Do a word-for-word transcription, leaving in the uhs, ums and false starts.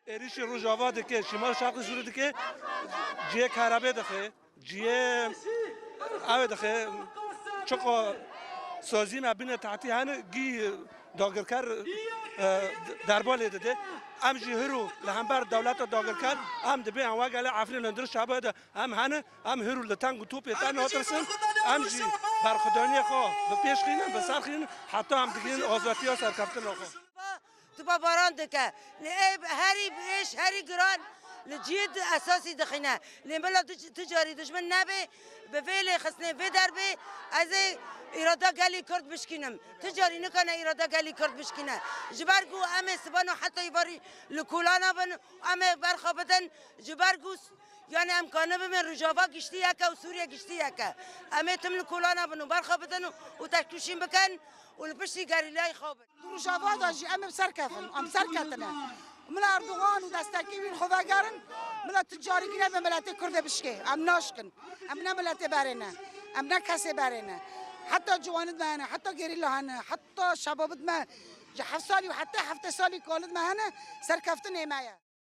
Êrîşî Rojava dike, Şîmal Şarqê Sûrî dike, cihê kahrabê dixe, cihê ew dixe, çiqo sazî me bîne tahtî hene, gî dagirker, e, derba lê dide. Em jî hiro li hember dewleta dagirker, em dibê em wek gelê Efrîn li hundir şaba de em hene, em hiro li teng û topê te natirsin, em jî berxwedaniyê xwe bi pêş xînin, bi ser xînin, heta em digihînin azadiya serkeftina xwe. Tu babaran dike. Lê ê herî êş, herî giran li cihê di esasî dixîne. Lê bila tu, tu carî dijmin nebe, bi vê lêxistinê vê derbê ez ê îrada gelî Kurd bişkînim. Tu carî nikane îrada gelî Kurd bişkîne. Ji ber ku em ê sibano heta îvarî li kolana bin, em ê berxa bidin. Ji ber ku s-, yani em kanibin Rojava giştî yeke û Sûriye giştî yeke. Em ê tim li kolana bin û berxa bidin û, û teşkîşîn bikin û li piştî gerîlayê xwe bin. Di Rojava de jî em ê bi ser kevin, em ser ketine. Mila Erdogan û destekî wî xwe vegerin, mila tu carî nebe miletê Kurdê bişkê. Em naşkin. Em ne miletê berê ne. Em ne kesê berê ne. Heta ciwanid me hene, heta gerîla hene, heta şebabid me ji heft salî û heta heftê salî kalid me hene, serkeftinê me ye.